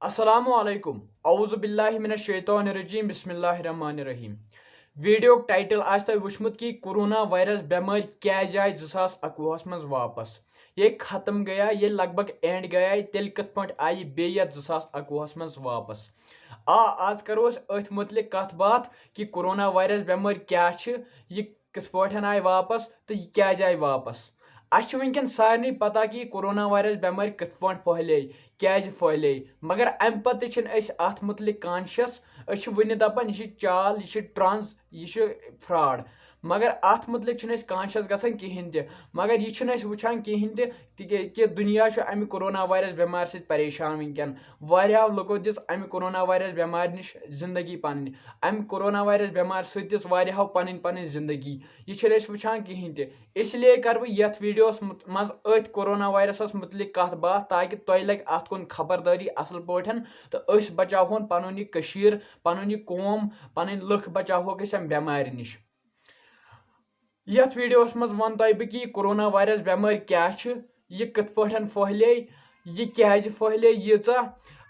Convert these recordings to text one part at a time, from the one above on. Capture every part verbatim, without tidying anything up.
السلام علیکم، اعوذ باللہ من الشیطان الرجیم، بسم اللہ الرحمن الرحیم۔ ویڈیوک ٹائٹل آسہِ تۄہہِ وٕچھمُت کہِ کورونا وائرس بٮ۪مٲرۍ کیازِ آیہِ زٕ ساس اَکوُہَس منٛز واپس۔ یہ ختم گیا، یہ لگ بھگ اینڈ گیا، تیٚلہِ کِتھ پٲٹھۍ آیہِ بیٚیہِ یتھ زٕ ساس اَکوُہَس منٛز واپس؟ آ، آز کرو أسۍ أتھۍ مُتعلِق کتھ باتھ کہِ کورونا وائرس بٮ۪مٲرۍ کیاہ چھِ، یہِ کِتھ پٲٹھۍ آیہِ واپس تہٕ یہِ کیازِ آیہِ واپس۔ اسہِ چھِ وٕنکیٚن سارنٕے پتہ کہِ یہِ کورونا وائرس بٮ۪مٲرۍ کِتھ پٲٹھۍ پھٔہلے، کیازِ پھٔہلے، مگر امہِ پتہٕ تہِ چھِنہٕ أسۍ اتھ مُتعلِق کانشیس۔ أسۍ چھِ وٕنہِ دپان یہِ چھِ چال، یہِ چھِ ٹرانس، یہِ چھِ فراڈ، مگر اتھ مُتعلِق چھِنہٕ أسۍ کانشیس گژھان کہیٖنۍ تہِ۔ مگر یہِ چھِنہٕ أسۍ وٕچھان کہیٖنۍ تہِ، تِکیازِ کہِ دُنیا چھُ امہِ کورونا وائرس بٮ۪مارِ سۭتۍ پریشان وٕنکیٚن۔ واریاہو لُکو دِژ امہِ کورونا وائرس بٮ۪مارِ نِش زندگی پنٕنۍ۔ امہِ کورونا وائرس بٮ۪مارِ سۭتۍ دِژ واریاہو پنٕنۍ پنٕنۍ زندگی۔ یہِ چھِنہٕ أسۍ وٕچھان کہیٖنۍ تہِ۔ اس لیے کرٕ بہٕ یتھ ویڈیوس مت-، منٛز أتھۍ کورونا وائرسس مُتعلِق کتھ باتھ، تاکہِ تۄہہِ لگہِ اتھ کُن خبردٲری اصل پٲٹھۍ، تہٕ أسۍ بچاوہون پنُن یہِ کٔشیٖر، پنُن یہِ قوم، پنٕنۍ لُکھ بچاوہوکھ أسۍ امہِ بٮ۪مارِ نِش۔ یتھ ویڈیوس منٛز ونہٕ تۄہہِ بہٕ کہِ یہِ کورونا وائرس بٮ۪مٲرۍ کیاہ چھِ، یہِ کِتھ پٲٹھۍ پھٔہلے، یہِ کیازِ پھٔہلے ییٖژاہ،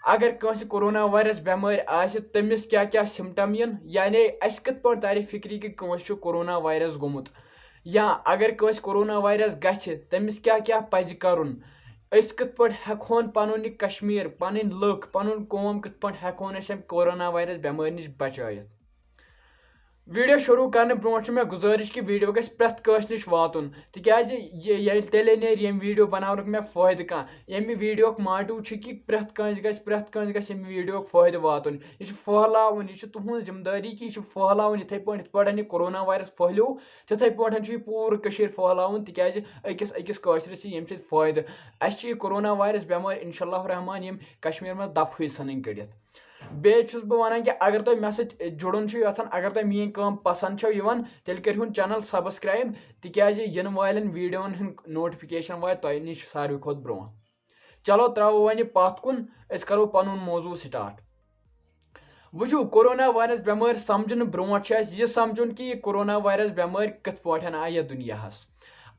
اگر کٲنٛسہِ کورونا وائرس بٮ۪مٲرۍ آسہِ، تٔمِس کیاہ کیاہ سمٹم یِن، یعنی اسہِ کِتھ پٲٹھۍ ترِ فکرِ کہِ کٲنٛسہِ چھُ کورونا وائرس گوٚمُت، یا اگر کٲنٛسہِ کورونا وائرس گژھِ، تٔمِس کیاہ کیاہ پزِ کرُن، أسۍ کِتھ پٲٹھۍ ہٮ۪کہون پنُن یہِ کشمیر، پنٕنۍ لُکھ، پنُن قوم کِتھ پٲٹھۍ ہٮ۪کہون أسۍ امہِ کورونا وائرس بٮ۪مٲرۍ نِش بچٲیِتھ۔ ویڈیو شروع کرنہٕ برونٛٹھ چھِ مےٚ گُزٲرِش کہِ ویڈیو گژھِ پرٛٮ۪تھ کٲنٛسہِ نِش واتُن، تِکیازِ یہِ، ییٚلہِ تیٚلے نیرِ ییٚمہِ ویڈیو بناونُک مےٚ فٲیدٕ کانٛہہ۔ ییٚمہِ ویڈیوُک موٹو چھُ کہِ پرٛٮ۪تھ کٲنٛسہِ گژھِ، پرٛٮ۪تھ کٲنٛسہِ گژھِ ییٚمہِ ویڈیوُک فٲیدٕ واتُن۔ یہِ چھُ پھٔہلاوُن، یہِ چھُ تُہنٛز ذمہٕ دٲری کہِ یہِ چھُ پھٔہلاوُن یِتھَے پٲٹھۍ، یِتھ پٲٹھۍ یہِ کورونا وائرس پھٔہلیو، تِتھَے پٲٹھۍ چھُ یہِ پوٗرٕ کٔشیٖر پھٔہلاوُن، تِکیازِ أکِس أکِس کٲشرِس یی ییٚمہِ سۭتۍ فٲیدٕ۔ اَسہِ چھِ یہِ کورونا وائرس بٮ۪مٲرۍ انشاء اللہ الرحمٰن ییٚمہِ کشمیٖر منٛز دفہٕے ژھٕنٕنۍ کٔڑِتھ۔ بیٚیہِ چھُس بہٕ وَنان کہِ اگر تۄہہِ مےٚ سۭتۍ جُڑُن چھُو یَژھان، اگر تۄہہِ میٛٲنۍ کٲم پَسنٛد چھَو یِوان، تیٚلہِ کٔرِو channel subscribe، تِکیٛازِ یِنہٕ والٮ۪ن ویٖڈیوَن ہُنٛد notification واتہِ تۄہہِ نِش ساروی کھۄتہٕ برونٛہہ۔ چلو، ترٛاوو وۄنۍ یہِ پَتھ کُن، أسۍ کَرو پَنُن موضوع start۔ وٕچھِو، کورونا وایرس بٮ۪مٲرۍ سَمجھنہٕ برونٛٹھ چھُ اَسہِ یہِ سَمجھُن کہِ یہِ کورونا وایرس بٮ۪مٲرۍ کِتھ پٲٹھۍ آیہِ یَتھ دُنیاہَس۔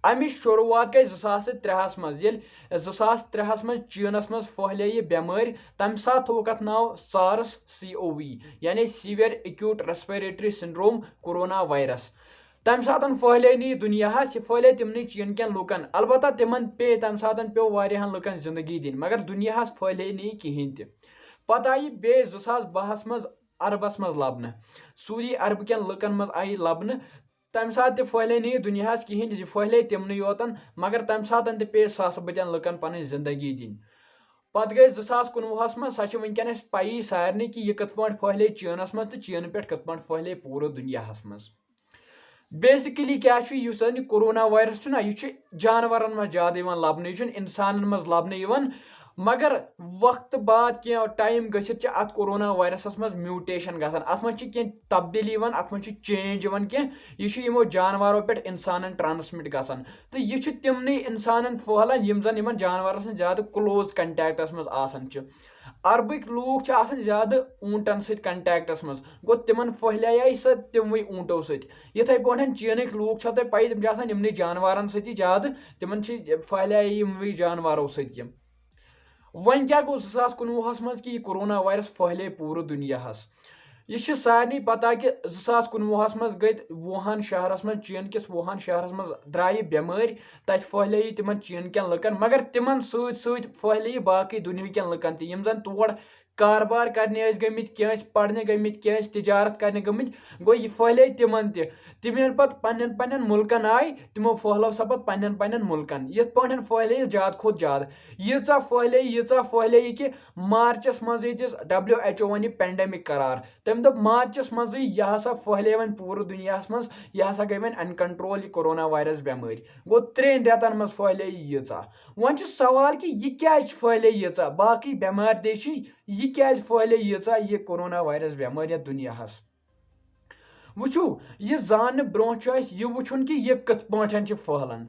اَمِچ شروٗعات گٔے زٕ ساس تہٕ ترٛےٚ ہَس منٛز، ییٚلہِ زٕ ساس ترٛےٚ ہَس منٛز چیٖنَس منٛز پھٔہلے یہِ بٮ۪مٲرۍ۔ تَمہِ ساتہٕ تھوٚوُکھ اَتھ ناو SARS-CoV، یعنی Severe Acute Respiratory Syndrome Corona Virus۔ تَمہِ ساتہٕ پھٔہلے نہٕ یہِ دُنیاہَس، یہِ پھٔہلے تِمنٕے چیٖن کٮ۪ن لُکَن۔ البتہ تِمَن پیٚیہِ، تَمہِ ساتہٕ پیوٚو واریاہَن لُکَن زِندگی دِنۍ، مگر دُنیاہَس پھٔہلے نہٕ یہِ کِہیٖنۍ تہِ۔ پَتہٕ آیہِ یہِ بیٚیہِ زٕ ساس بَہَس منٛز عربَس منٛز لَبنہٕ۔ سعودی عربہٕ کٮ۪ن لُکَن منٛز آیہِ یہِ لَبنہٕ۔ تَمہِ ساتہٕ تہِ پھٔہلے نہٕ یہِ دُنیاہَس کِہیٖنۍ، یہِ پھٔہلے تِمنٕے یوتَن، مگر تَمہِ ساتہٕ تہِ پیٚیہِ ساسہٕ بٔدٮ۪ن لُکَن پَنٕنۍ زِندگی دِنۍ۔ پَتہٕ گٔے زٕ ساس کُنوُہَس منٛز، سۄ چھِ وٕنکٮ۪ن اَسہِ پَیی سارنٕے کہِ یہِ کِتھ پٲٹھۍ پھٔہلے چیٖنَس منٛز تہٕ چیٖنہٕ پٮ۪ٹھ کِتھ پٲٹھۍ پھٔہلے پوٗرٕ دُنیاہَس منٛز۔ Basically کیٛاہ چھُ، یُس زَن یہِ کورونا وایرس چھُنہ، یہِ چھُ جانوَرَن منٛز زیادٕ یِوان لَبنہٕ، یہِ چھُنہٕ اِنسانَن منٛز لَبنہٕ یِوان۔ مگر وقتہٕ بعد کینٛہہ ٹایم گٔژھِتھ چھِ اَتھ کورونا وایرسَس منٛز mutation گژھان، اَتھ منٛز چھِ کینٛہہ تبدیٖلی یِوان، اَتھ منٛز چھِ change یِوان کینٛہہ، یہِ چھُ یِمو جانوَرو پٮ۪ٹھ اِنسانَن transmit گژھان۔ تہٕ یہِ چھُ تِمنٕے اِنسانَن پھٔہلان، یِم زَن یِمَن جانوَرَن سۭتۍ زیادٕ close contact-َس منٛز آسان چھِ۔ عربٕکۍ لوٗکھ چھِ آسان زیادٕ اوٗنٹَن سۭتۍ contact-َس منٛز، گوٚو تِمَن پھٔہلیٛاے سۄ تِموٕے اوٗنٹو سۭتۍ۔ یِتھَے پٲٹھۍ چیٖنٕکۍ لوٗکھ چھِ تۄہہِ پَیی، تِم چھِ آسان یِمنٕے جانوَرَن سۭتی زیادٕ، تِمَن چھِ پھٔہلیٛاے یِموٕے جانوَرو سۭتۍ یِم۔ وۄنۍ کیٛاہ گوٚو زٕ ساس کُنوُہَس منٛز کہِ یہِ کورونا وایرس پھٔہلے پوٗرٕ دُنیاہَس؟ یہِ چھِ سارنٕے پَتہ کہِ زٕ ساس کُنوُہَس منٛز گٔے ووٗہان شہرَس منٛز، چیٖن کِس ووٗہان شہرَس منٛز درٛاے یہِ بٮ۪مٲرۍ، تَتہِ پھٔہلے یہِ تِمَن چیٖن کٮ۪ن لُکَن، مگر تِمَن سۭتۍ سۭتۍ پھٔہلے یہِ باقٕے دُنہِکٮ۪ن لُکَن تہِ، یِم زَن تور کاربار کَرنہِ ٲسۍ گٔمٕتۍ، کینٛہہ ٲسۍ پَرنہِ گٔمٕتۍ، کینٛہہ ٲسۍ تِجارت کَرنہِ گٔمٕتۍ، گوٚو یہِ پھٔہلے تِمَن تہِ۔ تِم ییٚلہِ پَتہٕ پنٛنٮ۪ن پنٛنٮ۪ن مُلکَن آے، تِمو پھٔہلٲو سۄ پَتہٕ پنٛنٮ۪ن پنٛنٮ۪ن مُلکَن۔ یِتھ پٲٹھۍ پھٔہلے یہِ زیادٕ کھۄتہٕ زیادٕ۔ ییٖژاہ پھٔہلے، ییٖژاہ پھٔہلے یہِ کہِ مارچَس منٛزٕے دِژ W H O-وَن یہِ pandemic قرار۔ تٔمۍ دوٚپ مارچَس منٛزٕے یہِ ہسا پھٔہلے وۄنۍ پوٗرٕ دُنیاہَس منٛز، یہِ ہسا گٔے وۄنۍ uncontrol یہِ کورونا وایرس بٮ۪مٲرۍ۔ گوٚو ترٛٮ۪ن رٮ۪تَن منٛز پھٔہلے یہِ ییٖژاہ۔ وۄنۍ چھُ سوال کہِ یہِ کیٛازِ پھٔہلے ییٖژاہ؟ باقٕے بٮ۪مارِ تہِ چھِ، یہِ کیٛازِ پھٔہلے ییٖژاہ یہِ کورونا وایرس بٮ۪مٲرۍ یَتھ دُنیاہَس؟ وٕچھِو، یہِ زاننہٕ برونٛہہ چھُ اَسہِ یہِ وٕچھُن کہِ یہِ کِتھ پٲٹھۍ چھِ پھٔہلان۔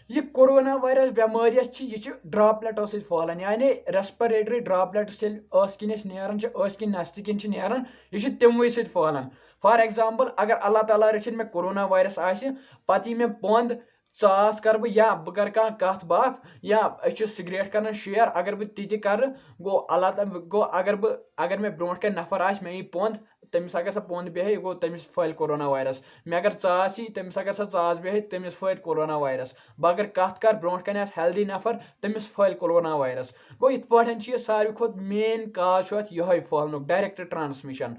یہِ کورونا وایرس بٮ۪مٲرۍ یۄس چھِ، یہِ چھِ droplet-و سۭتۍ پھٔہلان، یعنی respiratory droplets ییٚلہِ ٲسہٕ کِنۍ أسۍ نیران چھِ، ٲسہٕ کِنۍ نستہِ کِنۍ چھِ نیران، یہِ چھِ تِموٕے سۭتۍ پھٔہلان۔ For example، اگر اللہ تعالیٰ رٔچھِنۍ مےٚ کورونا وایرس آسہِ، پتہٕ یی مےٚ پۄنٛد، ژاس کرٕ بہٕ یا بہٕ کرٕ کانٛہہ کتھ باتھ یا أسۍ چھِ سگریٹ کران شیئر، اگر بہٕ تہِ تہِ کرٕ، گوٚو اللہ تعالیٰ، گوٚو اگر بہٕ، اگر مےٚ برونٛٹھ کنہِ نفر آسہِ، مےٚ یی پۄنٛد، تٔمِس اگر سۄ پۄنٛد بیٚہہِ، گوٚو تٔمِس پھٔہلہِ کورونا وایرس۔ مےٚ اگر ژاس یی، تٔمِس اگر سۄ ژاس بیٚہہِ، تٔمِس پھٔہلہِ کورونا وایرس۔ بہٕ اگر کتھ کرٕ، برونٛٹھ کنہِ آسہِ ہیلدی نفر، تٔمِس پھٔہلہِ کورونا وایرس۔ گوٚو یِتھ پٲٹھۍ چھُ یہِ ساروی کھۄتہٕ مین کاز چھُ اتھ یِہوٚے پھٔہلنُک، ڈایریکٹ ٹرانسمیشن۔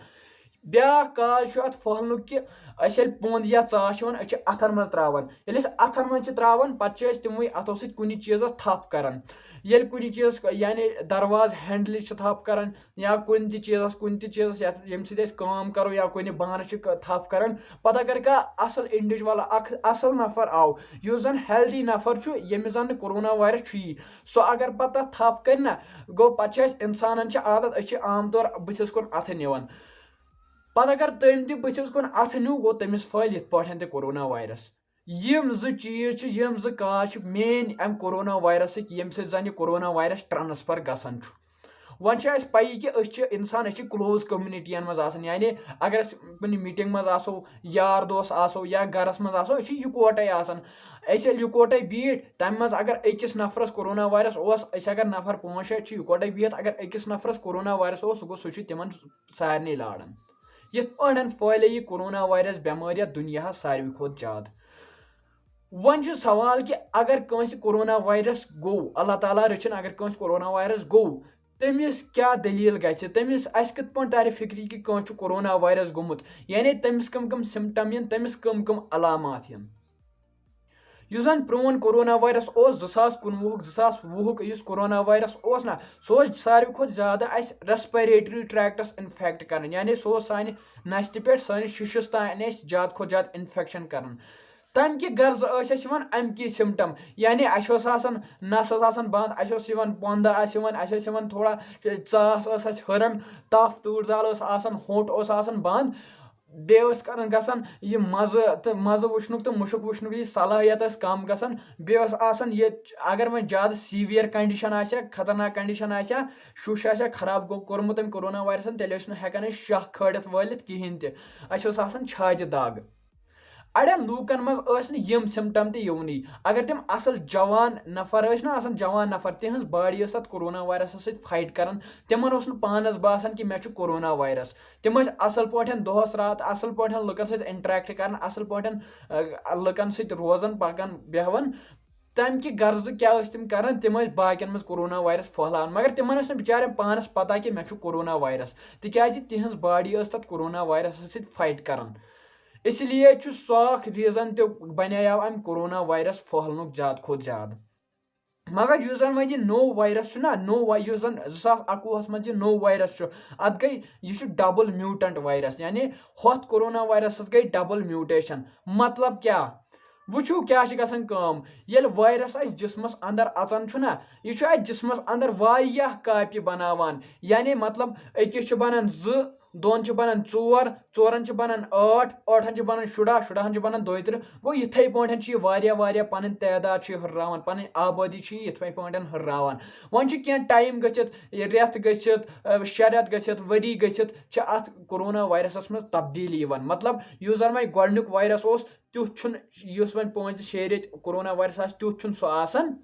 بیٛاکھ کاز چھُ اتھ پھٔہلنُک کہِ أسۍ ییٚلہِ پۄنٛد یا ژاس چھِ یِوان، أسۍ چھِ اتھن منٛز تراوان۔ ییٚلہِ أسۍ اتھن منٛز چھِ تراوان، پتہٕ چھِ أسۍ تِموٕے اتھو سۭتۍ کُنہِ چیٖزس تھپھ کران۔ ییٚلہِ کُنہِ چیٖزس، یعنی دروازٕ ہینڈلہِ چھِ تھپھ کران یا کُنہِ تہِ چیٖزس، کُنہِ تہِ چیٖزس یتھ، ییٚمہِ سۭتۍ أسۍ کٲم کرو یا کُنہِ بانس چھِ ک-، تھپھ کران، پتہٕ اگر کانٛہہ اصل انڈیویجول، اکھ اصل نفر آو، یُس زن ہیلدی نفر چھُ، ییٚمِس زن نہٕ کورونا وایرس چھُیی، سُہ اگر پتہٕ تتھ تھپھ کرِ نہ، گوٚو پتہٕ چھِ اسہِ انسانن چھِ عادت، أسۍ چھِ عام طور بٕتھِس کُن اتھٕ نِوان۔ پتہٕ اگر تٔمۍ تہِ بٕتھِس کُن اتھٕ نیوٗ، گوٚو تٔمِس پھٔہلہِ یِتھ پٲٹھۍ تہِ کورونا وایرس۔ یِم زٕ چیٖز چھِ، یِم زٕ کاز چھِ مین امہِ کورونا وایرسٕکۍ، ییٚمہِ سۭتۍ زن یہِ کورونا وایرس ٹرانسفر گژھان چھُ۔ وۄنۍ چھِ اسہِ پَیی کہِ أسۍ چھِ انسان، أسۍ چھِ کلوز کمیونٹین منٛز آسان، یعنی اگر أسۍ کُنہِ میٖٹنگ منٛز آسو، یار دوس آسو یا گرس منٛز آسو، أسۍ چھِ یِکوٹے آسان۔ أسۍ ییٚلہِ یِکوٹے بیٖٹھۍ، تمہِ منٛز اگر أکِس نفرس کورونا وایرس اوس، أسۍ اگر نفر پانٛژھ شےٚ چھِ یِکوٹے بِہِتھ، اگر أکِس نفرس کورونا وایرس اوس، سُہ گوٚو، سُہ چھُ تِمن سارنٕے لاران۔ یِتھ پٲٹھۍ پھٔہلے یہِ کورونا وایرس بٮ۪مٲرۍ یتھ دُنیاہس ساروی کھۄتہٕ زیادٕ۔ وۄنۍ چھُ سوال کہِ اگر کٲنٛسہِ کورونا وایرس گوٚو، اللہ تعالیٰ رٔچھِن، اگر کٲنٛسہِ کورونا وایرس گوٚو، تٔمِس کیٛاہ دٔلیٖل گژھِ؟ تٔمِس، اَسہِ کِتھ پٲٹھۍ ترِ فِکرِ کہِ کٲنٛسہِ چھُ کورونا وایرس گوٚمُت؟ یعنی تٔمِس کٕم کٕم سمپٹم یِن، تٔمِس کٕم کٕم علامات یِن؟ یُس زن پرون کورونا وایرس اوس، زٕ ساس کُنوُہُک، زٕ ساس وُہُک یُس کورونا وایرس اوس نہ، سُہ اوس ساروی کھۄتہٕ زیادٕ اَسہِ ریسپیریٹری ٹریکٹس انفیکٹ کران، یعنی سُہ اوس سانہِ نستہِ پٮ۪ٹھ، سٲنِس شِشُس تام اَسہِ زیادٕ کھۄتہٕ زیادٕ انفیکشن کران۔ تمہِ کہِ غرضہٕ ٲسۍ اَسہِ یِوان اَمہِ کی سمپٹم، یعنی اَسہِ اوس آسان، نس ٲس آسان بنٛد، اَسہِ اوس یِوان پۄندٕ آسہِ یِوان، اَسہِ ٲس یِوان تھوڑا ژاس ٲس اَسہِ ہُران، تف تۭر زال ٲس آسان، ہوٚٹ اوس آسان بنٛد، بیٚیہِ اوس کران گژھان یہِ مزٕ تہٕ مزٕ وٕچھنُک تہٕ مُشُک وٕچھنُک یہِ صلٲحیت ٲس کم گژھان۔ بیٚیہِ اوس آسان یہِ، اگر وۄنۍ زیادٕ سیویئر کنڈیشن آسہِ ہا، خطرناک کنڈیشن آسہِ ہا، شُش آسہِ ہا خراب گوٚو کوٚرمُت أمۍ کورونا وایرسن، تیٚلہِ ٲسۍ نہٕ ہٮ۪کان أسۍ شاہ کھٲلِتھ وٲلِتھ کِہینۍ تہِ۔ اَسہِ اوس آسان چھاتہِ دگ۔ اڑٮ۪ن لوٗکن منٛز ٲسۍ نہٕ یِم سمپٹم تہِ یِونٕے۔ اگر تِم اصل جوان نفر ٲسۍ نہ آسان، جوان نفر، تِہنٛز باڈی ٲس تتھ کورونا وایرسس سۭتۍ فایٹ کران، تِمن اوس نہٕ پانس باسان کہِ مےٚ چھُ کورونا وایرس۔ تِم ٲسۍ اصل پٲٹھۍ دۄہس راتھ اصل پٲٹھۍ لُکن سۭتۍ انٹریکٹ کران، اصل پٲٹھۍ، آ، لُکن سۭتۍ روزان، پکان، بیہوان۔ تمہِ کہِ غرضہٕ کیٛاہ ٲسۍ تِم کران؟ تِم ٲسۍ باقین منٛز کورونا وایرس پھٔہلاوان، مگر تِمن ٲس نہٕ بِچارٮ۪ن پانس پتہ کہِ مےٚ چھُ کورونا وایرس، تِکیازِ تِہنٛز باڈی ٲس تتھ کورونا وایرسس سۭتۍ فایٹ کران۔ اس لیے چھُ سُہ اکھ ریزن تہِ بنیاو امہِ کورونا وایرس پھٔہلنُک زیادٕ کھۄتہٕ زیادٕ۔ مگر یُس زن وۄنۍ یہِ نوٚو وایرس چھُ نہ، نوٚو وَ-، یُس زن زٕ ساس اکوُہس منٛز یہِ نوٚو وایرس چھُ، اتھ گٔے، یہِ چھُ ڈبل میوٹنٹ وایرس، یعنی ہۄتھ کورونا وایرسس گٔے ڈبل میوٹیشن۔ مطلب کیٛاہ؟ وٕچھِو کیٛاہ چھِ گژھان کٲم۔ ییٚلہِ وایرس اسہِ جسمس اندر اژان چھُ نہ، یہِ چھُ اسہِ جسمس اندر واریاہ کاپہِ بناوان، یعنی مطلب أکِس چھِ بنان زٕ، دۄن چھِ بنان ژور، ژورن چھِ بنان ٲٹھ، ٲٹھن چھِ بنان شُراہ، شُراہن چھِ بنان دۄیہِ ترٕٛہ۔ گوٚو یِتھے پٲٹھۍ چھِ یہِ واریاہ واریاہ پنٕنۍ تعداد چھِ یہِ ہُرراوان، پنٕنۍ آبٲدی چھِ یہِ یِتھے پٲٹھۍ ہُرراوان۔ وۄنۍ چھُ کینٛہہ ٹایم گٔژھِتھ، یہِ رٮ۪تھ گٔژھِتھ، اَ، شےٚ رٮ۪تھ گٔژھِتھ، ؤری گٔژھِتھ چھِ اتھ کورونا وایرسس منٛز تبدیٖلی یِوان۔ مطلب یُس زن وۄنۍ گۄڈنیُک وایرس اوس، تیُتھ چھُنہٕ، یُس وۄنۍ پانٛژِ شیٚیہِ رٮ۪تۍ کورونا وایرس آسہِ، تیُتھ چھُنہٕ سُہ آسان۔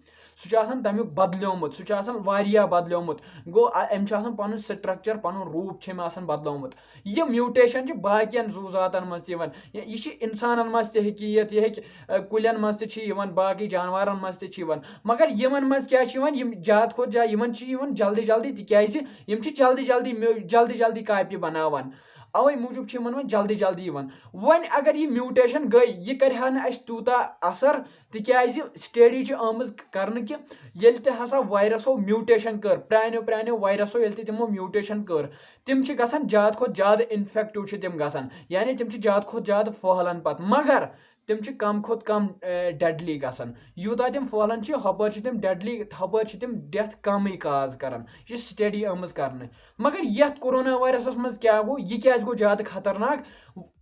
سُہ چھُ آسان تَمیُک بدلیومُت، سُہ چھُ آسان واریاہ بدلیومُت۔ گوٚو، اَ-، أمۍ چھُ آسان پَنُن structure، پَنُن روٗپ چھُ أمۍ آسان بدلومُت۔ یہِ mutation چھِ باقین زُو زاتن منٛز تہِ یِوان۔ یہِ، یہِ چھِ اِنسانن منٛز تہِ ہیٚکہِ یِتھ، یہِ ہیٚکہِ، اَ، کُلٮ۪ن منٛز تہِ چھِ یِوان، باقٕے جانوارن منٛز تہِ چھِ یِوان۔ مگر یِمن منٛز کیٛاہ چھِ یِوان؟ یِم زیادٕ کھۄتہٕ زیادٕ، یِمن چھِ یِوان جلدی جلدی، تِکیٛازِ یِم چھِ جلدی جلدی میو-، جلدی جلدی کاپہِ بناوان۔ اوے موٗجوٗب چھِ یِمن وۄنۍ جلدی جلدی یِوان۔ وۄنۍ اگر یہِ mutation گٔے، یہِ کرِ ہا نہٕ اَسہِ تیوٗتاہ اثر، تِکیازِ study چھِ آمٕژ کرنہٕ کہِ ییٚلہِ تہِ ہسا وایرسو mutation کٔر، پرٛانیو پرٛانیو وایرسو ییٚلہِ تہِ تِمو mutation کٔر، تِم چھِ گژھان زیادٕ کھۄتہٕ زیادٕ infective چھِ تِم گژھان، یعنی تِم چھِ زیادٕ کھۄتہٕ زیادٕ پھٔہلان پتہٕ۔ مگر تِم چھِ کم کھۄتہٕ کم، اے، deadly گژھان۔ یوٗتاہ تِم پھٔہلان چھِ، ہۄپٲرۍ چھِ تِم deadly، ہۄپٲرۍ چھِ تِم death کمٕے cause کران۔ یہِ چھِ study آمٕژ کرنہٕ۔ مگر یتھ کورونا وایرسس منٛز کیٛاہ گوٚو، یہِ کیٛازِ گوٚو زیادٕ خطرناک؟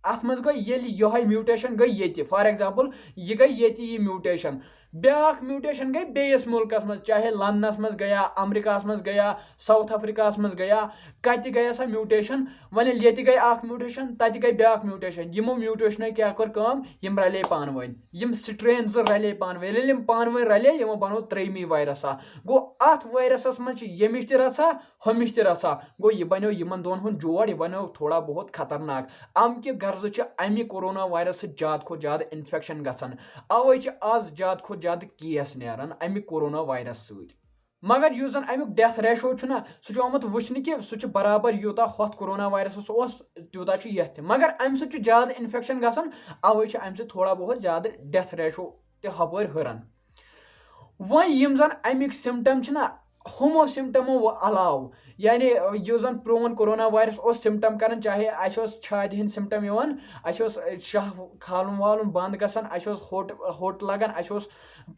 اتھ منٛز گوٚو ییٚلہِ یِہوٚے mutation گٔے ییٚتہِ، for example، یہِ گٔے ییٚتہِ یہِ mutation، بیٛاکھ میوٗٹیشن گٔے بیٚیِس مُلکس منٛز، چاہے لندنس منٛز گٔیا، امریکہس منٛز گٔیا، ساؤتھ افریقہس منٛز گٔیا، کتہِ گٔیا سۄ میوٗٹیشن؟ وۄنۍ ییٚلہِ ییٚتہِ گٔے اکھ میوٗٹیشن، تتہِ گٔے بیٛاکھ میوٗٹیشن۔ یِمو میوٗٹیشنو کیٛاہ کٔر کٲم؟ یِم رلے پانہٕ ؤنۍ، یِم سٹرین زٕ رلے پانہٕ ؤنۍ۔ ییٚلہِ یِم پانہٕ ؤنۍ رلے، یِمو بنوو ترٛیٚیِمی وایرس اکھ۔ گوٚو، اتھ وایرسس منٛز چھِ ییٚمِچ تہِ رژھا، ہُمِچ تہِ رژھا۔ گوٚو، یہِ بنیو یِمن دۄن ہُنٛد جوڑ، یہِ بنیو تھوڑا بہت خطرناک۔ امہِ کہِ غرضہٕ چھِ امہِ کورونا وایرس سۭتۍ زیادٕ کھۄتہٕ زیادٕ انفیکشن گژھان، اوے چھِ از زیادٕ کھۄتہٕ زیادٕ کیس نیران امہِ کورونا وایرس سۭتۍ۔ مگر یُس زن امیُک ڈیتھ ریشو چھُ نہ، سُہ چھُ آمُت وٕچھنہٕ کہِ سُہ چھُ برابر یوٗتاہ ہۄتھ کورونا وایرسس اوس، تیوٗتاہ چھُ یتھ تہِ۔ مگر امہِ سۭتۍ چھُ زیادٕ انفیکشن گژھان، اوے چھُ امہِ سۭتۍ تھوڑا بہت زیادٕ ڈیتھ ریشو تہِ ہپٲرۍ ہُران۔ وۄنۍ یِم زن امیُک سمٹم چھِ نہ، ہُمو سمٹمو علاوٕ، یعنی یُس زن پرون کورونا وایرس اوس سمٹم کران، چاہے اسہِ اوس چھاتہِ ہٕنٛدۍ سمٹم یِوان، اسہِ اوس شاہ کھالُن والُن بند گژھان، اسہِ اوس ہوٚٹ ہوٚٹ لگان، اسہِ اوس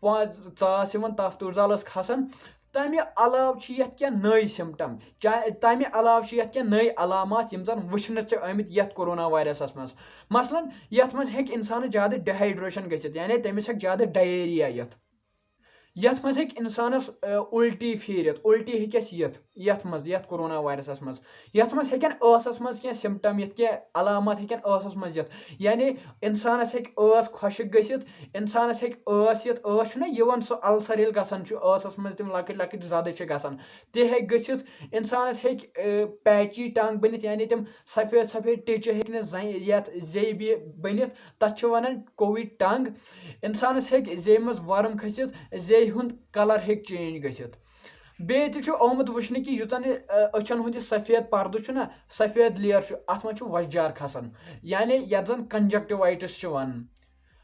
پانٛژھ ژاس یِوان، تپھ تُرزال ٲس کھسان۔ تمہِ علاوٕ چھِ یتھ کینٛہہ نٔوۍ سمٹم، چاہے تمہِ علاوٕ چھِ یتھ کینٛہہ نٔوۍ علامات، یِم زن وٕچھنہٕ چھِ آمٕتۍ یتھ کورونا وایرسس منٛز۔ مثلاً، یتھ منٛز ہیٚکہِ انسانس زیادٕ ڈیہایڈریشن گٔژھِتھ، یعنی تٔمِس ہیٚکہِ زیادٕ ڈایریا یِتھ۔ یتھ منٛز ہیٚکہِ انسانس، آ، الٹی پھیٖرِتھ، الٹی ہیٚکٮ۪س یِتھ۔ یتھ منٛز، یتھ کورونا وایرسس منٛز، یتھ منٛز ہیٚکن ٲسس منٛز کینٛہہ سمٹم یِتھ، کینٛہہ علامات ہیٚکن ٲسس منٛز یِتھ۔ یعنی انسانس ہیٚکہِ ٲس خۄشک گٔژھِتھ، انسانس ہیٚکہِ ٲس یِتھ، ٲس چھُنہ یِوان سُہ السر ییٚلہِ گژھان چھُ، ٲسس منٛز تِم لۄکٕٹۍ لۄکٕٹۍ زدٕ چھِ گژھان، تہِ ہیٚکہِ گٔژھِتھ۔ انسانس ہیٚکہِ، آ، پیچی ٹنگ بٔنِتھ، یعنی تِم سفید سفید ٹیچہِ ہیٚکہِ نہٕ زنہِ یتھ زیٚیہِ بہِ بٔنِتھ، تتھ چھِ ونان کووِڈ ٹنگ۔ انسانس ہیٚکہِ زیٚیہِ منٛز ورم کھٔسِتھ، زیٚیہِ ہُنٛد colour ہیٚکہِ change گٔژھِتھ۔ بیٚیہِ تہِ چھُ آمُت وٕچھنہٕ کہِ یُس زن یہِ، آ، أچھن ہُنٛد یہِ سفید پردٕ چھُ نہ، سفید layer چھُ، اتھ منٛز چھُ وۄزجار کھسان، یعنی یتھ زن conjunctivitis چھِ ونان۔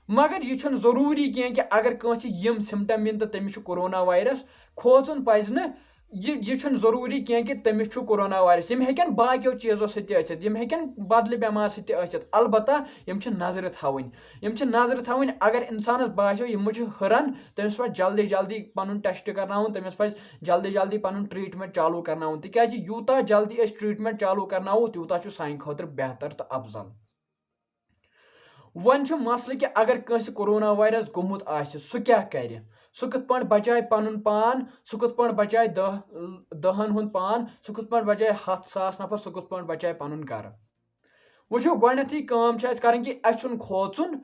مگر یہِ چھُنہٕ ضروٗری کینٛہہ کہِ اگر کٲنٛسہِ یِم سمٹم یِن تہٕ تٔمِس چھُ کورونا وایرس، کھوژُن پزِ نہٕ۔ یہِ، یہِ چھُنہٕ ضروٗری کینٛہہ کہِ تٔمِس چھُ کورونا وایرس۔ یِم ہیٚکن باقیو چیٖزو سۭتۍ تہِ ٲسِتھ، یِم ہیٚکن بدلہِ بٮ۪مارِ سۭتۍ تہِ ٲسِتھ۔ البتہ یِم چھِ نظرِ تھاوٕنۍ۔ یِم چھِ نظرِ تھاوٕنۍ، اگر انسانس باسیو یِمو چھِ ہُران، تٔمِس پزِ جلدی جلدی پنُن test کرناوُن، تٔمِس پزِ جلدی جلدی پنُن treatment چالوٗ کرناوُن، تِکیازِ یوٗتاہ جلدی أسۍ treatment چالوٗ کرناوو، تیوٗتاہ چھُ سانہِ خٲطرٕ بہتر تہٕ افضل۔ وۄنۍ چھُ مسلہٕ کہِ اگر کٲنٛسہِ کورونا وایرس گوٚمُت آسہِ، سُہ کیٛاہ کرِ؟ سُہ کِتھ پٲٹھۍ بچایہِ پنُن پان؟ سُہ کِتھ پٲٹھۍ بچایہِ دَہ، دَہن ہُنٛد پان؟ سُہ کِتھ پٲٹھۍ بچایہِ ہَتھ ساس نفر؟ سُہ کِتھ پٲٹھۍ بچایہِ پنُن گرٕ؟ وٕچھِو، گۄڈٕنیتھٕے کٲم چھِ اَسہِ کرٕنۍ کہِ اَسہِ چھُنہٕ کھوژُن،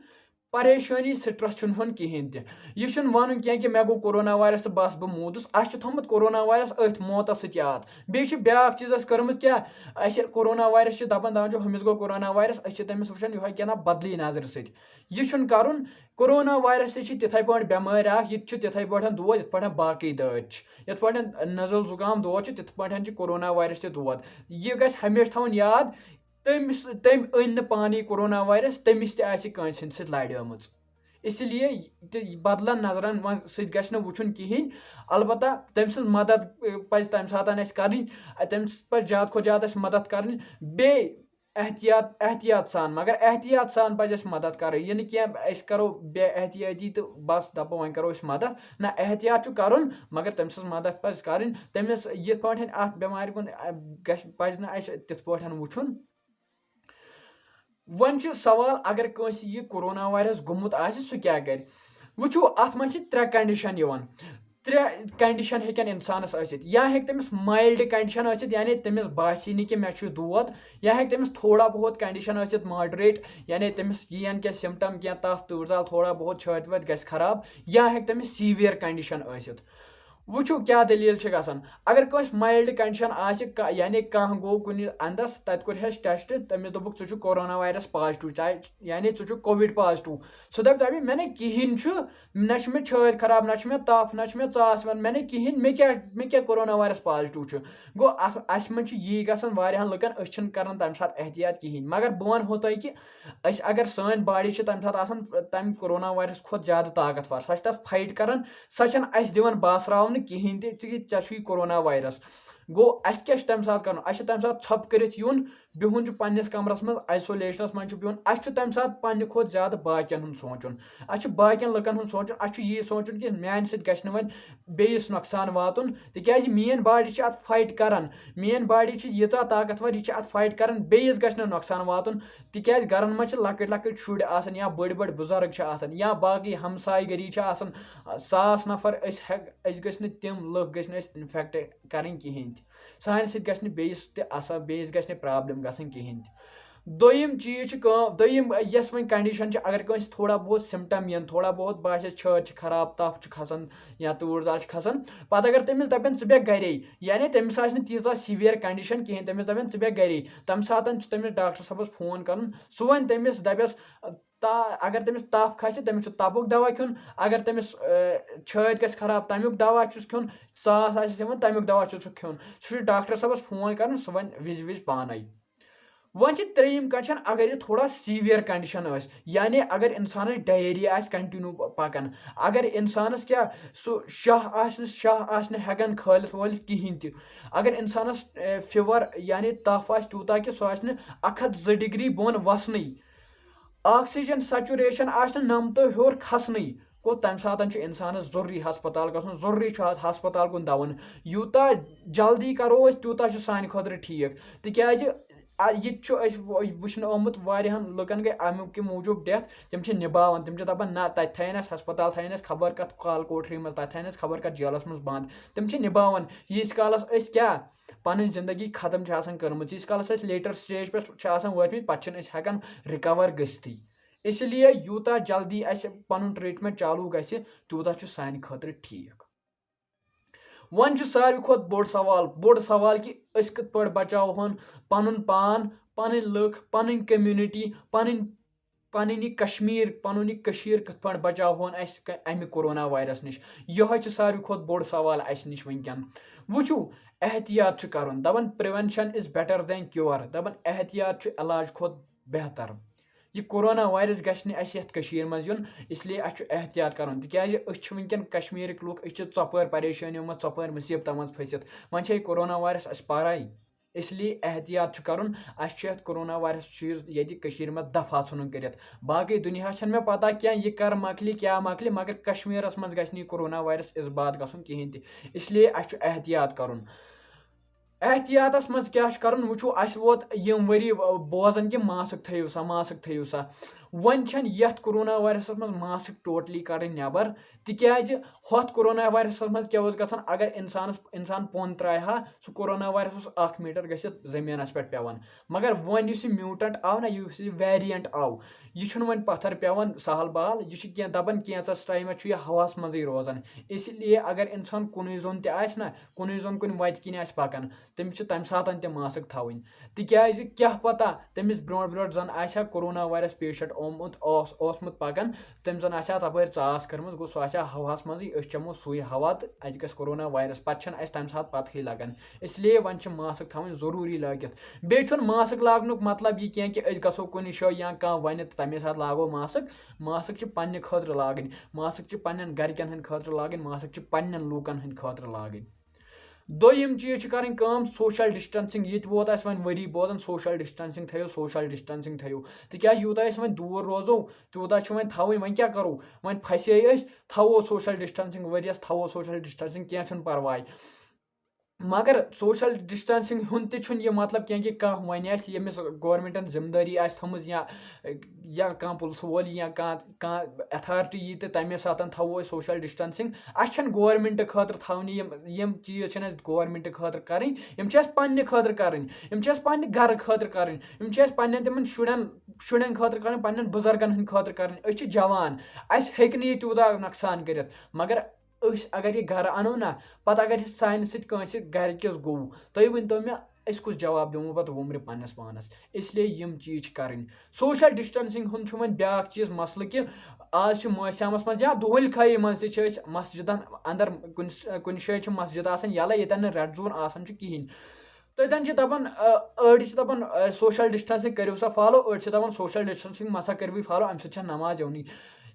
پریشٲنی، stress چھُنہٕ ہیوٚن کِہینۍ تہِ۔ یہِ چھُنہٕ وَنُن کینٛہہ کہِ مےٚ گوٚو کورونا وایرس تہٕ بس بہٕ موٗدُس۔ اَسہِ چھُ تھوٚمُت کورونا وایرس أتھۍ موتس سۭتۍ یاد۔ بیٚیہِ چھِ بیٛاکھ چیٖز اَسہِ کٔرمٕژ کیٛاہ؟ اَسہِ ییٚلہِ کورونا وایرس چھِ دَپان، دَپان چھِ، ہُمِس گوٚو کورونا وایرس، أسۍ چھِ تٔمِس وٕچھان یِہوٚے کینٛہہ نہ بدلی نظرِ سۭتۍ۔ یہِ چھُنہٕ کَرُن۔ کورونا وایرس تہِ چھِ تِتھَے پٲٹھۍ بٮ۪مٲرۍ اَکھ، یہِ تہِ چھُ تِتھَے پٲٹھۍ دود، یِتھ پٲٹھۍ باقٕے دٲدۍ چھِ، یِتھ پٲٹھۍ نزل زُکام دود چھُ، تِتھ پٲٹھۍ چھِ کورونا وایرس تہِ دود۔ یہِ گژھِ ہمیشہِ تھاوُن یاد، تٔمِس، تٔمۍ أنۍ نہٕ پانہٕ یہِ کورونا وایرس، تٔمِس تہِ آسہِ کٲنٛسہِ ہٕنٛدِ سۭتۍ لڑیمٕژ۔ اسی لیے تہِ بدلن نظرن منٛز سۭتۍ گژھِ نہٕ وٕچھُن کِہینۍ۔ البتہ تٔمۍ سٕنٛز مدد، اے، پزِ تمہِ ساتہٕ اسہِ کرٕنۍ۔ اے، تٔمِس پزِ زیادٕ کھۄتہٕ زیادٕ اسہِ مدد کرٕنۍ۔ بیٚیہِ احتیاط، احتیاط سان، مگر احتیاط سان پزِ اسہِ مدد کرٕنۍ۔ یہِ نہٕ کینٛہہ أسۍ کرو بے احتیاطی تہٕ بس دپو وۄنۍ کرو أسۍ مدد۔ نہ، احتیاط چھُ کرُن، مگر تٔمۍ سٕنٛز مدد پزِ کرٕنۍ۔ تٔمِس یِتھ پٲٹھۍ اتھ بٮ۪مارِ کُن، اے، گژھِ، پزِ نہٕ اسہِ تِتھ پٲٹھۍ وٕچھُن۔ وۄنۍ چھُ سوال، اگر کٲنٛسہِ یہِ کورونا وایرس گوٚمُت آسہِ، سُہ کیٛاہ کرِ؟ وٕچھِو، اتھ منٛز چھِ ترٛےٚ condition یِوان۔ ترٛےٚ condition ہیٚکن انسانس ٲسِتھ۔ یا ہیٚکہِ تٔمِس mild condition ٲسِتھ، یعنی تٔمِس باسی نہٕ کہِ مےٚ چھُ دود۔ یا ہیٚکہِ تٔمِس تھوڑا بہت condition ٲسِتھ moderate، یعنی تٔمِس یِین کینٛہہ symptom، کینٛہہ تپھ تۭر زال، تھوڑا بہت چھٲتۍ وٲتۍ گژھِ خراب۔ یا ہیٚکہِ تٔمِس severe condition ٲسِتھ۔ وٕچھِو کیٛاہ دٔلیٖل چھِ گژھان۔ اگر کٲنٛسہِ mild condition آسہِ، کا-، یعنی کانٛہہ گوٚو کُنہِ اندس، تتہِ کوٚرہس test، تٔمِس دوٚپُکھ، "ژٕ چھُکھ کورونا وایرس positive، چاہے، یعنی ژٕ چھُکھ کووِڈ positive۔" سُہ دپہِ، دپہِ، "مےٚ نہٕ کِہینۍ چھُ، نہ چھُ مےٚ چھٲتۍ خراب، نہ چھُ مےٚ تپھ، نہ چھُ مےٚ ژاس یِوان، مےٚ نہٕ کِہینۍ، مےٚ کیٛاہ، مےٚ کیٛاہ کورونا وایرس positive چھُ؟" گوٚو، اتھ، اسہِ منٛز چھُ یی گژھان واریاہن لُکن، أسۍ چھِنہٕ کران تمہِ ساتہٕ احتیاط کِہینۍ۔ مگر بہٕ ونہو تۄہہِ کہِ أسۍ اگر، سٲنۍ body چھِ تمہِ ساتہٕ آسان تمہِ کورونا وایرس کھۄتہٕ زیادٕ طاقتور، سۄ چھِ تتھ fight کران، سۄ چھنہٕ اسہِ دِوان باسراونہٕ کِہینۍ تہِ، ژٕ، ژےٚ چھُے کورونا وایرس۔ گوٚو، اَسہِ کیٛاہ چھُ تَمہِ ساتہٕ کَرُن؟ اَسہِ چھُ تَمہِ ساتہٕ ژھۄپہٕ کٔرِتھ یُن، بِہُن چھُ پنٛنِس کَمرَس منٛز، آیسولیشنَس منٛز چھُ بِہُن۔ اَسہِ چھُ تَمہِ ساتہٕ پنٛنہِ کھۄتہٕ زیادٕ باقیَن ہُنٛد سونٛچُن۔ اَسہِ چھُ باقیَن لُکَن ہُنٛد سونٛچُن، اَسہِ چھُ یی سونٛچُن کہِ میٛانہِ سۭتۍ گژھِ نہٕ وۄنۍ بیٚیِس نۄقصان واتُن، تِکیٛازِ میٛٲنۍ باڈی چھِ اَتھ فایٹ کَران، میٛٲنۍ باڈی چھِ ییٖژاہ طاقتور، یہِ چھِ اَتھ فایٹ کَران بیٚیِس گژھِ نہٕ نۄقصان واتُن، تِکیٛازِ گَرَن منٛز چھِ لۄکٕٹۍ لۄکٕٹۍ شُرۍ آسان یا بٔڑۍ بٔڑۍ بُزرٕگ چھِ آسان یا باقٕے ہمسایہِ گٔری چھِ آسان، ساس نفر، أسۍ ہٮ۪ک-، أسۍ گٔژھۍ نہٕ تِم لُکھ گٔژھۍ نہٕ أسۍ اِنفٮ۪کٹ کَرٕنۍ کِہیٖنۍ تہِ۔ سانہِ سۭتۍ گژھِ نہٕ بیٚیِس تہِ اَثر، بیٚیِس گژھِ نہٕ پرٛابلِم گژھٕنۍ کِہیٖنۍ تہِ۔ دوٚیِم چیٖز چھِ کٲم، دوٚیِم یۄس وۄنۍ کَنڈِشَن چھِ، اگر کٲنٛسہِ تھوڑا بہت سِمٹَم یِن، تھوڑا بہت باسٮ۪س چھٲتۍ چھِ خراب، تَپھ چھُ کھَسان یا تۭر زال چھِ کھَسان، پَتہٕ اگر تٔمِس دَپن، "ژٕ بیٚہہ گَرے"، یعنی تٔمِس آسہِ نہٕ تیٖژاہ سِوِیَر کَنڈِشَن کِہیٖنۍ، تٔمِس دَپن، "ژٕ بیٚہہ گَرے"، تَمہِ ساتَن چھُ تٔمِس ڈاکٹر صٲبَس فون کَرُن، سُہ وَنہِ تٔمِس، دَپٮ۪س، تا-، اگر تٔمِس تَپھ کھسہِ، تٔمِس چھُ تَپُک دوا کھیوٚن، اگر تٔمِس، آ، چھٲتۍ گژھِ خراب، تَمیُک دوا چھُس کھیوٚن، ژاس آسٮ۪س یِوان، تَمیُک دوا چھُس کھیوٚن۔ سُہ چھُ ڈاکٹر صٲبَس فون کَرُن، سُہ وَنہِ وِزِ وِزِ پانَے۔ وۄنۍ چھِ ترٛیٚیِم کَنڈِشَن، اگر یہِ تھوڑا سِوِیَر کَنڈِشَن ٲسۍ، یعنی اگر اِنسانَس ڈَہیریا آسہِ کَنٹِنیوٗ پَکان، اگر اِنسانَس کیٛاہ، سُہ شاہ آسہِ نہٕ، شاہ آسہِ نہٕ ہٮ۪کان کھٲلِتھ وٲلِتھ کِہیٖنۍ تہِ، اگر اِنسانَس، اے، فِوَر یعنی تَپھ آسہِ تیوٗتاہ کہِ سُہ آسہِ نہٕ اَکھ ہَتھ زٕ ڈگری بۄن وَسنٕے، آکسیجن سیچوریشن آسہِ نہٕ نَمتہٕ ہیوٚر کھسنٕے، گوٚو تَمہِ ساتہٕ چھُ اِنسانَس ضروٗری ہسپتال گژھُن، ضروٗری چھُ ہس-، ہسپتال کُن دَوُن۔ یوٗتاہ جلدی کرو أسۍ، تیوٗتاہ چھُ سانہِ خٲطرٕ ٹھیٖک، تِکیازِ آ-، یہِ تہِ چھُ اَسہِ و-، وٕچھنہٕ آمُت، واریاہَن لُکَن گٔے اَمیُک کہِ موٗجوٗب ڈیتھ، تِم چھِ نِباوان، تِم چھِ دَپان، "نہ، تَتہِ تھاین اَسہِ ہسپتال، تھاین اَسہِ خبر کَتھ کال کوٹری منٛز، تَتہِ تھاین اَسہِ خبر کَتھ جیلَس منٛز بنٛد"، تِم چھِ نِباوان۔ ییٖتِس کالَس أسۍ کیٛاہ پَنٕنۍ زندگی ختم چھِ آسان کٔرمٕژ، ییٖتِس کالَس أسۍ لیٹر سٹیج پٮ۪ٹھ چھِ آسان وٲتمٕتۍ، پَتہٕ چھِنہٕ أسۍ ہٮ۪کان رِکَور گٔژھتھٕے۔ اس لیے یوٗتاہ جلدی اَسہِ پَنُن ٹرٛیٖٹمٮ۪نٛٹ چالوٗ گژھِ، تیوٗتاہ چھُ سانہِ خٲطرٕ ٹھیٖک۔ وۄنۍ چھُ ساروی کھۄتہٕ بوٚڑ سوال، بوٚڑ سوال کہِ أسۍ کِتھ پٲٹھۍ بچاوہون پَنُن پان، پَنٕنۍ لُکھ، پَنٕنۍ کمیونٹی، پَنٕنۍ، پَنٕنۍ یہِ کشمیٖر، پَنُن یہِ کٔشیٖر کِتھ پٲٹھۍ بچاوہون أسۍ ک-، اَمہِ کورونا وایرس نِش؟ یِہوٚے چھُ ساروی کھۄتہٕ بوٚڑ سوال اَسہِ نِش وٕنکٮ۪ن۔ وٕچھِو، احتیاط چھُ کَرُن، دَپان، "Prevention is better than cure"، دَپان، احتیاط چھُ علاج کھۄتہٕ بہتر۔ یہِ کورونا وایرس گژھِ نہٕ اَسہِ یَتھ کٔشیٖرِ منٛز یُن، اس لیے اَسہِ چھُ احتیاط کَرُن، تِکیٛازِ أسۍ چھِ وٕنکٮ۪ن کشمیٖرٕکۍ لُکھ، أسۍ چھِ ژۄپٲرۍ پریشٲنیو منٛز، ژۄپٲرۍ مُصیبتَن منٛز پھٔسِتھ۔ وۄنۍ چھِ یہِ کورونا وایرس اَسہِ پَرَے، اس لیے احتیاط چھُ کَرُن۔ اَسہِ چھُ یَتھ کورونا وایرس چیٖز ییٚتہِ کٔشیٖرِ منٛز دفعہ ژھٕنُن کٔرِتھ۔ باقٕے دُنیاہَس چھَنہٕ مےٚ پَتہ کینٛہہ، یہِ کَر مۄکلہِ، کیٛاہ مۄکلہِ، مگر کشمیٖرَس منٛز گژھِ نہٕ یہِ کورونا وایرس اِثبات گژھُن کِہیٖنۍ تہِ، اس لیے اَسہِ چھُ احتیاط کَرُن۔ احتیاطس منٛز کیٛاہ چھُ کرُن؟ وٕچھِو، اَسہِ ووت یِم ؤری، آ، بوزان کہِ ماسک تھٲیِو سا، ماسک تھٲیِو سا۔ وۄنۍ چھَنہٕ یَتھ کورونا وایرسَس منٛز ماسک ٹوٹلی کَڑٕنۍ نٮ۪بر، تِکیٛازِ ہۄتھ کورونا وایرسَس منٛز کیٛاہ اوس گژھان؟ اگر اِنسانَس، اِنسان پوٚن ترٛایہِ ہا، سُہ کورونا وایرس اوس اَکھ میٖٹر گٔژھِتھ زٔمیٖنَس پٮ۪ٹھ پٮ۪وان۔ مگر وۄنۍ یُس یہِ mutant آو نہ، یُس یہِ variant آو، یہِ چھُنہٕ وۄنۍ پَتھر پٮ۪وان سہل بہل، یہِ چھُ کینٛہہ دَپان، کینٛژَس ٹایمَس چھُ یہِ ہواہَس منٛزٕے روزان۔ اسی لیے اگر اِنسان کُنُے زوٚن تہِ آسہِ نہ، کُنُے زوٚن کُنہِ وَتہِ کِنۍ آسہِ پَکان، تٔمِس چھِ تَمہِ ساتَن تہِ ماسک تھاوٕنۍ، تِکیٛازِ کیٛاہ پَتہ تٔمِس برونٛٹھ برونٛٹھ زَن آسہِ ہا کورونا وایرس patient آمُت، اوس، اوسمُت پَکان، تٔمۍ زَن آسہِ ہا تَپٲرۍ ژاس کٔرمٕژ، گوٚو سُہ آسہِ ہا ہواہَس منٛزٕے، أسۍ چَمو سُے ہوا تہٕ اَسہِ گژھِ کورونا وایرس، پَتہٕ چھَنہٕ اَسہِ تَمہِ ساتہٕ پَتہٕے لَگان۔ اس لیے وۄنۍ چھِ ماسک تھاوٕنۍ ضروٗری لٲگِتھ۔ بیٚیہِ چھُنہٕ ماسک لاگنُک مطلب یہِ کینٛہہ کہِ أسۍ گژھو کُنہِ جایہِ یا کانٛہہ وَنہِ تہٕ تَمے ساتہٕ لاگو ماسک۔ ماسک چھِ پنٛنہِ خٲطرٕ لاگٕنۍ، ماسک چھِ پنٛنٮ۪ن گَرِکٮ۪ن ہٕنٛدِ خٲطرٕ لاگٕنۍ، ماسک چھِ پنٛنٮ۪ن لوٗکَن ہٕنٛدِ خٲطرٕ لاگٕنۍ۔ دوٚیِم چیٖز چھِ کَرٕنۍ کٲم، social distancing۔ ییٚتہِ ووت اَسہِ وۄنۍ ؤری بوزان، social distancing تھٲیِو، social distancing تھٲیِو۔ تِکیٛازِ یوٗتاہ أسۍ وۄنۍ دوٗر روزو، تیوٗتاہ چھُ وۄنۍ تھاوٕنۍ۔ وۄنۍ کیٛاہ کَرو؟ وۄنۍ پھَسے أسۍ، تھاوو social distancing، ؤریَس تھاوو social distancing، کینٛہہ چھُنہٕ پَرواے۔ مگر social distancing ہُنٛد تہِ چھُنہٕ یہِ مطلب کینٛہہ کہِ کانٛہہ وَنہِ اَسہِ، ییٚمِس گورمٮ۪نٛٹَن ذِمہٕ دٲری آسہِ تھٲومٕژ یا، یا کانٛہہ پُلسہٕ وول یا کانٛہہ، کانٛہہ authority یی تہٕ تَمے ساتَن تھاوو أسۍ social distancing۔ اَسہِ چھَنہٕ گورمٮ۪نٛٹ خٲطرٕ تھاونہِ یِم، یِم چیٖز چھِنہٕ اَسہِ گورمٮ۪نٛٹ خٲطرٕ کَرٕنۍ، یِم چھِ اَسہِ پنٛنہِ خٲطرٕ کَرٕنۍ، یِم چھِ اَسہِ پنٛنہِ گَرٕ خٲطرٕ کَرٕنۍ، یِم چھِ اَسہِ پنٛنٮ۪ن تِمَن شُرٮ۪ن، شُرٮ۪ن خٲطرٕ کَرٕنۍ، پنٛنٮ۪ن بُزرگَن ہٕنٛدِ خٲطرٕ کَرٕنۍ۔ أسۍ چھِ جوان، اَسہِ ہیٚکہِ نہٕ یہِ تیوٗتاہ نۄقصان کٔرِتھ، مگر أسۍ اگر یہِ گَرٕ اَنو نہ، پَتہٕ اگر یہِ سانہِ سۭتۍ کٲنٛسہِ گَرِکِس گوٚو، تُہۍ ؤنۍ تو مےٚ، أسۍ کُس جواب دِمو پَتہٕ وُمرِ پنٛنِس پانَس؟ اس لیے یِم چیٖز چھِ کَرٕنۍ۔ Social distancing ہُنٛد چھُ وۄنۍ بیٛاکھ چیٖز مسلہٕ کہِ آز چھِ مٲسیامَس منٛز یا دۄہلہِ خٲہی منٛز تہِ چھِ أسۍ مسجدَن اَندَر کُنہِ س-، کُنہِ جایہِ چھِ مسجد آسان یَلَے، ییٚتٮ۪ن نہٕ red zone آسان چھُ کِہیٖنۍ۔ تَتٮ۪ن چھِ دَپان، آ، أڑۍ چھِ دَپان، آ، social distancing کٔرِو سا follow، أڑۍ چھِ دَپان social distancing مَسا کٔرِوٕے follow، اَمہِ سۭتۍ چھَنہٕ نماز یِونٕے۔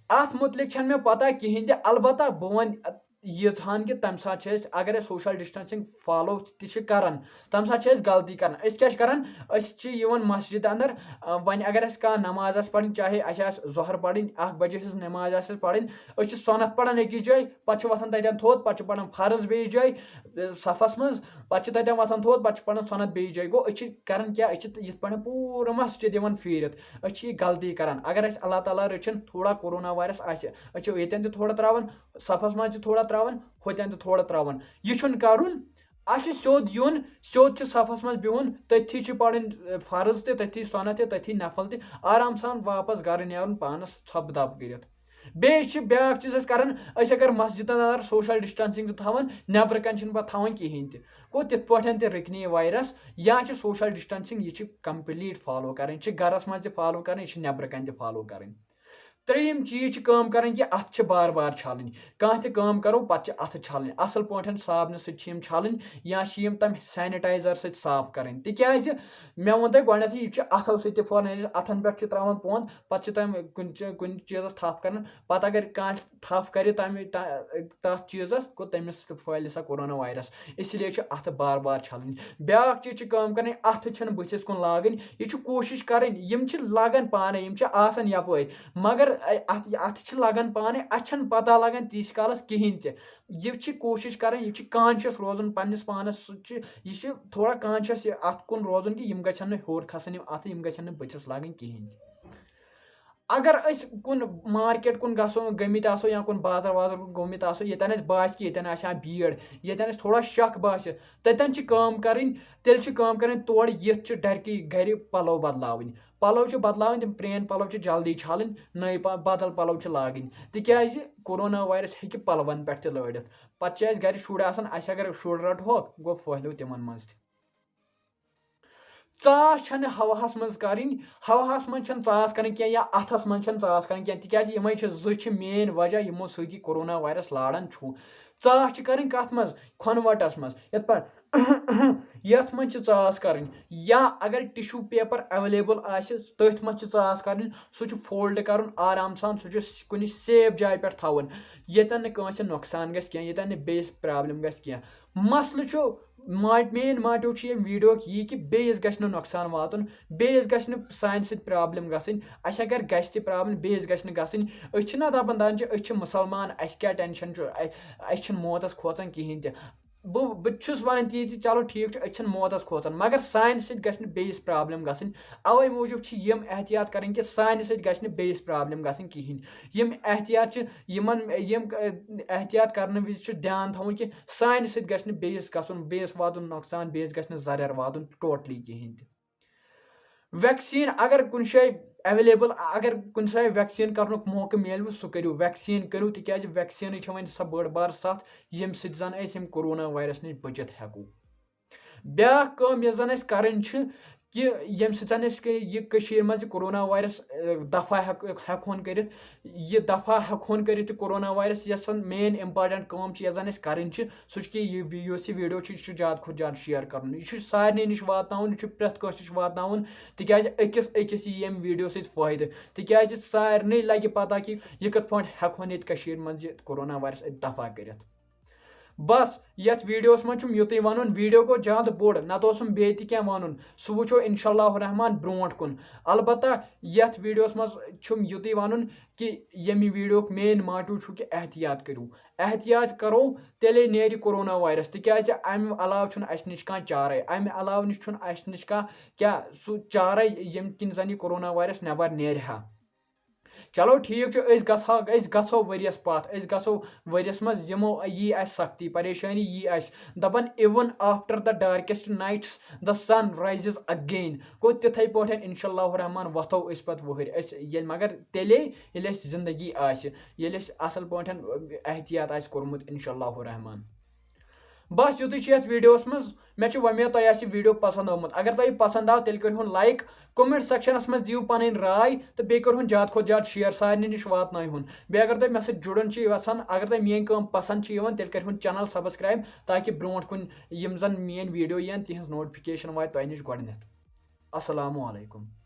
اَتھ مُتعلِق چھَنہٕ مےٚ پَتہ کِہیٖنۍ تہِ، البتہ بہٕ وَنہٕ، ییٖژ ہن کہِ تَمہِ ساتہٕ چھِ أسۍ، اگر أسۍ social distancing follow تہِ چھِ کران، تَمہِ ساتہٕ چھِ أسۍ غلطی کران۔ أسۍ کیٛاہ چھِ کران؟ أسۍ چھِ یِوان مسجد اندر، آ، وۄنۍ اگر اَسہِ کانٛہہ نماز آسہِ پرٕنۍ، چاہے اَسہِ آسہِ ظہر پرٕنۍ، اَکھ بجے ہٕنٛز نماز آسہِ اَسہِ پرٕنۍ، أسۍ چھِ سۄنت پران أکِس جایہِ، پتہٕ چھِ وۄتھان تَتٮ۪ن تھوٚد، پتہٕ چھِ پران فرض بیٚیِس جایہِ، اے، صفس منٛز، پتہٕ چھِ تَتٮ۪ن وۄتھان تھوٚد، پتہٕ چھِ پران سۄنت بیٚیِس جایہِ۔ گوٚو، أسۍ چھِ کران کیٛاہ؟ أسۍ چھِ یِتھ پٲٹھۍ پوٗرٕ مسجد یِوان پھیٖرِتھ۔ أسۍ چھِ یہِ غلطی کران۔ اگر اَسہِ اللہ تعالیٰ رٔچھِن، تھوڑا کورونا وائرس آسہِ، أسۍ چھِ ییٚتٮ۪ن تہِ تھوڑا ترٛاوان، صفس منٛز تہِ تھوڑا ترٛاوان، ہوٚتٮ۪ن تہِ تھوڑا ترٛاوان۔ یہِ چھُنہٕ کرُن۔ اَسہِ چھُ سیوٚد یُن، سیوٚد چھُ صفس منٛز بِہُن، تٔتھی چھِ پرٕنۍ، اے، فرض تہِ، تٔتھی سۄنت تہِ، تٔتھی نفل تہِ، آرام سان واپس گرٕ نیرُن، پانس ژھۄپہٕ دَب کٔرِتھ۔ بیٚیہِ چھِ بیٛاکھ چیٖز أسۍ کران، أسۍ اگر مسجدن اندر social distancing چھِ تھاوان، نٮ۪برٕ کنہِ چھِنہٕ پتہٕ تھاوان کِہینۍ تہِ۔ گوٚو، تِتھ پٲٹھۍ تہِ رُکہِ نہٕ یہِ وائرس۔ یا چھِ social distancing، یہِ چھِ complete follow کرٕنۍ، چھِ گرس منٛز تہِ follow کرٕنۍ، یہِ چھِ نٮ۪برٕ کنہِ تہِ follow کرٕنۍ۔ ترٛیٚیِم چیٖز چھِ کٲم کرٕنۍ کہِ اَتھٕ چھِ بار بار چھلٕنۍ۔ کانٛہہ تہِ کٲم کرو، پتہٕ چھِ اَتھٕ چھلٕنۍ۔ اَصٕل پٲٹھۍ صابنہٕ سۭتۍ چھِ یِم چھلٕنۍ یا چھِ یِم تَمہِ sanitizer سۭتۍ صاف کرٕنۍ۔ تِکیٛازِ مےٚ ووٚن تۄہہِ گۄڈٕنٮ۪تھٕے، یہِ چھِ اَتھو سۭتۍ تہِ پھٔہلان۔ ییٚلہِ أسۍ اَتھن پٮ۪ٹھ چھِ ترٛاوان پۄنٛد، پتہٕ چھِ تَمہِ کُنہِ چی-، کُنہِ چیٖزس تھپھ کران۔ پتہٕ اگر کانٛہہ تھپھ کرِ تَمہِ، تَ-، تَتھ چیٖزس، گوٚو تٔمِس تہِ پھٔہلہِ سۄ کورونا وائرس۔ اسی لیے چھِ اَتھٕ بار بار چھلٕنۍ۔ بیٛاکھ چیٖز چھِ کٲم کرٕنۍ، اَتھٕ چھِنہٕ بٕتھِس کُن لاگٕنۍ۔ یہِ چھُ کوٗشِش کرٕنۍ، یِم چھِ لگان پانے، یِم چھِ آسان یپٲرۍ، مگر اَتھٕ، اَتھٕ چھِ لگان پانے، اَتھٕ چھَنہٕ پتہ لگان تیٖتِس کالس کِہینۍ تہِ۔ یہِ چھِ کوٗشِش کرٕنۍ، یہِ چھِ conscious روزُن پننِس پانس سۭتۍ، چھِ، یہِ چھِ تھوڑا conscious یہِ اَتھ کُن روزُن کہِ یِم گژھن نہٕ ہیوٚر کھسٕنۍ، یِم اَتھٕ، یِم گژھن نہٕ بٕتھِس لگٕنۍ کِہینۍ تہِ۔ اگر أسۍ کُن market کُن گژھو، گٔمٕتۍ آسو یا کُن بازر وازر کُن گٔمٕتۍ آسو، ییٚتٮ۪ن اَسہِ باسہِ کہِ ییٚتٮ۪ن آسہِ ہا بیٖڑ، ییٚتٮ۪ن اَسہِ تھوڑا شک باسہِ، تَتٮ۪ن چھِ کٲم کَرٕنۍ، تیٚلہِ چھِ کٲم کَرٕنۍ تورٕ یِتھ چھِ ڈَرکٕے گَرِ پَلو بدلاوٕنۍ۔ پَلو چھِ بدلاوٕنۍ، تِم پرٛٲنۍ پَلو چھِ جلدی چھَلٕنۍ، نٔے پَ-، بدل پَلو چھِ لاگٕنۍ، تِکیٛازِ کورونا وایرس ہیٚکہِ پَلوَن پٮ۪ٹھ تہِ لٲرِتھ۔ پَتہٕ چھِ اَسہِ گَرِ شُرۍ آسان، اَسہِ اگر شُرۍ رَٹہوکھ، گوٚو پھٔہلیو تِمَن منٛز تہِ۔ ژاس چھنہٕ ہواہس منٛز کرٕنۍ، ہواہس منٛز چھنہٕ ژاس کرٕنۍ کینٛہہ یا اتھس منٛز چھنہٕ ژاس کرٕنۍ کینٛہہ، تِکیازِ یِمے چھِ زٕ چھِ main وجہ یِمو سۭتۍ یہِ کورونا وایرس لاران چھُ۔ ژاس چھِ کرٕنۍ کتھ منٛز؟ کھۄنوٹس منٛز، یتھ پٲٹھۍ یتھ منٛز چھِ ژاس کرٕنۍ، یا اگر tissue paper available آسہِ، تٔتھۍ منٛز چھِ ژاس کرٕنۍ، سُہ چھُ fold کرُن آرام سان، سُہ چھُ کُنہِ safe جایہِ پٮ۪ٹھ تھاوُن، ییٚتٮ۪ن نہٕ کٲنٛسہِ نۄقصان گژھِ کینٛہہ، ییٚتٮ۪ن نہٕ بیٚیِس problem گژھِ کینٛہہ۔ مسلہٕ چھُ، ما-، main motive چھُ ییٚمہِ ویٖڈیوُک یی کہِ بیٚیِس گژھِ نہٕ نۄقصان واتُن، بیٚیِس گژھِ نہٕ سانہِ سۭتۍ problem گژھٕنۍ۔ اَسہِ اگر گژھِ تہِ problem، بیٚیِس گژھِ نہٕ گژھٕنۍ۔ أسۍ چھِنہ دَپان، دَپان چھِ، أسۍ چھِ مُسلمان، اَسہِ کیٛاہ tension چھُ، اَ-، اَسہِ چھِنہٕ موتَس کھوژان کِہیٖنۍ تہِ۔ بہٕ، بہٕ تہِ چھُس وَنان تی تہِ، چلو ٹھیٖک چھُ، أسۍ چھِنہٕ موتَس کھوژان، مگر سانہِ سۭتۍ گژھِ نہٕ بیٚیِس problem گژھٕنۍ۔ اَوَے موٗجوٗب چھِ یِم احتیاط کَرٕنۍ کہِ سانہِ سۭتۍ گژھِ نہٕ بیٚیِس problem گژھٕنۍ کِہیٖنۍ۔ یِم احتیاط چھِ، یِمَن، یِم، احتیاط کَرنہٕ وِزِ چھُ دھیان تھاوُن کہِ سانہِ سۭتۍ گژھِ نہٕ بیٚیِس گژھُن، بیٚیِس واتُن نۄقصان، بیٚیِس گژھِ نہٕ زرٮ۪ر واتُن totally کِہیٖنۍ تہِ۔ Vaccine اگر کُنہِ جایہِ available، اگر کُنہِ جایہِ vaccine کرنُک موقعہٕ میلوٕ، سُہ کٔرِو، vaccine کٔرِو، تِکیٛازِ vaccine چھِ وۄنۍ سۄ بٔڑ بار سَتھ، ییٚمہِ سۭتۍ زن أسۍ ییٚمہِ کورونا وایرس نِش بٔچِتھ ہٮ۪کو۔ بیٛاکھ کٲم یۄس زن اَسہِ کرٕنۍ چھِ، کہِ ییٚمہِ سۭتۍ زن أسۍ کٔہ-، یہِ کٔشیٖرِ منٛز یہِ کورونا وایرس، اہ، دفع ہٮ۪ک-، ہٮ۪کہون کٔرِتھ، یہِ دفع ہٮ۪کہون کٔرِتھ تہٕ کورونا وایرس یۄس زن main important کٲم چھِ، یۄس زن اَسہِ کرٕنۍ چھِ، سُہ چھُ کہِ یہِ وی-، یُس یہِ ویٖڈیو چھُ، یہِ چھُ زیادٕ کھۄتہٕ زیادٕ share کرُن۔ یہِ چھُ سارنٕے نِش واتناوُن، یہِ چھُ پرٛٮ۪تھ کٲنٛسہِ نِش واتناوُن، تِکیٛازِ أکِس أکِس یی ییٚمہِ ویٖڈیو سۭتۍ فٲیدٕ۔ تِکیٛازِ سارنٕے لگہِ پتہ کہِ یہِ کِتھ پٲٹھۍ ہٮ۪کہون ییٚتہِ کٔشیٖرِ منٛز یہِ کورونا وایرس أتۍ دفع کٔرِتھ۔ بس، یتھ ویٖڈیوس منٛز چھُم یُتُے ونُن۔ ویٖڈیو گوٚو زیادٕ بوٚڑ، نتہٕ اوسُم بیٚیہِ تہِ کینٛہہ ونُن، سُہ وٕچھو انشاء اللہ الرحمن برونٛٹھ کُن۔ البتہ یتھ ویٖڈیوس منٛز چھُم یُتُے ونُن کہِ ییٚمہِ ویٖڈیوُک main motive چھُ کہِ احتیاط کٔرِو، احتیاط کرو، تیٚلے نیرِ کورونا وایرس، تِکیٛازِ امہِ علاوٕ چھُنہٕ اسہِ نِش کانٛہہ چارے، امہِ علاوٕ نِش چھُنہٕ اسہِ نِش کانٛہہ کیٛاہ سُہ چارے، ییٚمہِ کِنۍ زن یہِ کورونا وایرس نٮ۪بر نیرِ ہا۔ چلو ٹھیٖک چھُ، أسۍ گژھو، أسۍ گژھو ؤریَس پَتھ، أسۍ گژھو ؤریَس منٛز یِمو، یی اَسہِ سختی، پریشٲنی یی اَسہِ۔ دَپان، even after the darkest nights the sun rises again۔ گوٚو تِتھَے پٲٹھۍ انشاء اللہ الرحمن وۄتھو أسۍ پَتہٕ وُہٕرۍ، أسۍ ییٚلہِ، مگر تیٚلے ییٚلہِ اَسہِ زندگی آسہِ، ییٚلہِ اَسہِ اَصٕل پٲٹھۍ احتیاط آسہِ کوٚرمُت انشاء اللہ الرحمن۔ بس یُتُے چھُ یتھ ویٖڈیوس منٛز۔ مےٚ چھِ وۄمید تۄہہِ آسہِ یہِ ویٖڈیو پسنٛد آمُت۔ اگر تۄہہِ یہِ پسنٛد آو، تیٚلہِ کٔرِہُن like، comment sectionس منٛز دِیِو پنٕنۍ راے تہٕ بیٚیہِ کٔرِہُن زیادٕ کھۄتہٕ زیادٕ share، سارنٕے نِش واتنٲیہُن۔ بیٚیہِ اگر تۄہہِ مےٚ سۭتۍ جُڑُن چھِ یژھان، اگر تۄہہِ میٲنۍ کٲم پسنٛد چھِ یِوان، تیٚلہِ کٔرِہُن channel subscribe، تاکہِ برونٛٹھ کُن یِم زن میٲنۍ ویٖڈیو یِن، تِہنٛز notification واتہِ تۄہہِ نِش گۄڈٕنٮ۪تھ۔ السلام علیکم۔